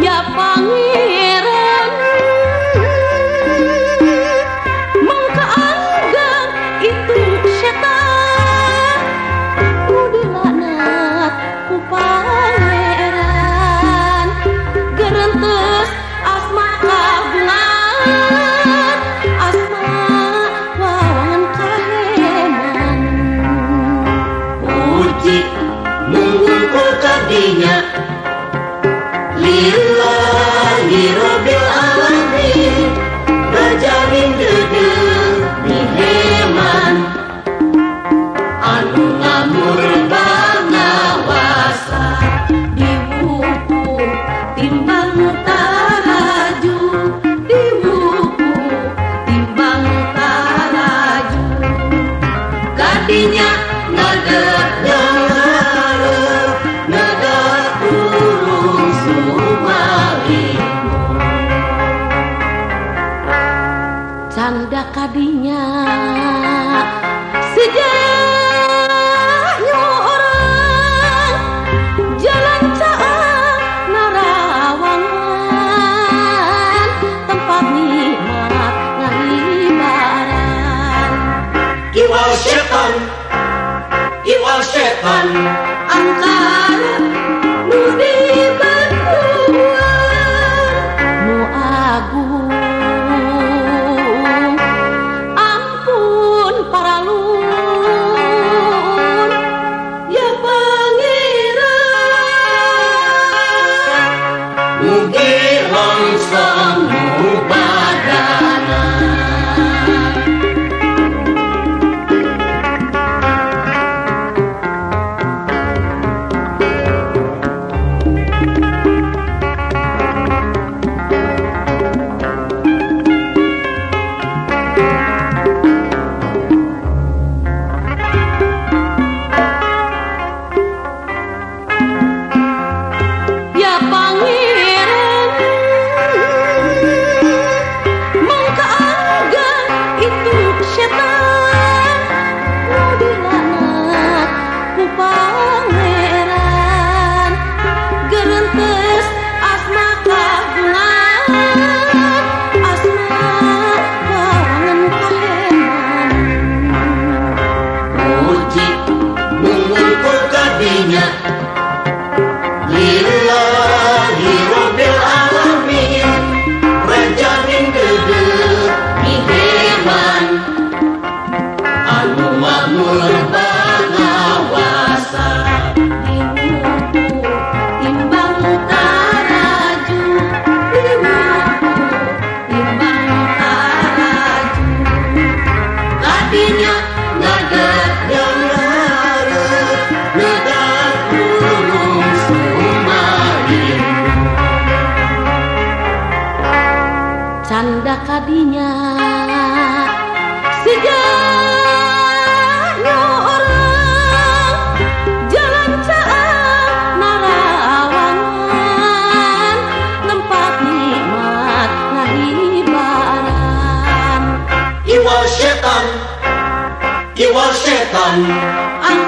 Ya pangeran mengkeanggap itu setan nu dilaknat ku pangeran gerentes asma kagungan asma wawangan kaheman puji mungkul kadinya lillahi rabbil alamin raja rindeudeuh miheman anu ngamur pangawasa diwuku timbang taraju diwuku timbang taraju kadinya ngadep ngarep ngadep burung sumalino canda kadinya sejahnya orang jalan caang narawangan tempat nikmat ngahibaran iwal setan angkara nu dibantuan nu agung ampun paralun ya pangeran mugi longsong nu badana. Ya pangeran mengkeanggap itu setan nu dilaknat ku pangeran gerentes asma kagungan asma wawangan kaheman puji mungkul kadinya lillahi rabbil alamin raja rindeudeuh miheman anu makmur pangawasa diwuku timbang taraju diwuku timbang taraju kadinya ngadep ngarep ngadep burung sumalino canda kadinya sejahnya orang jalan caang narawangan tempat nikmat ngahibaran iwal setan angkara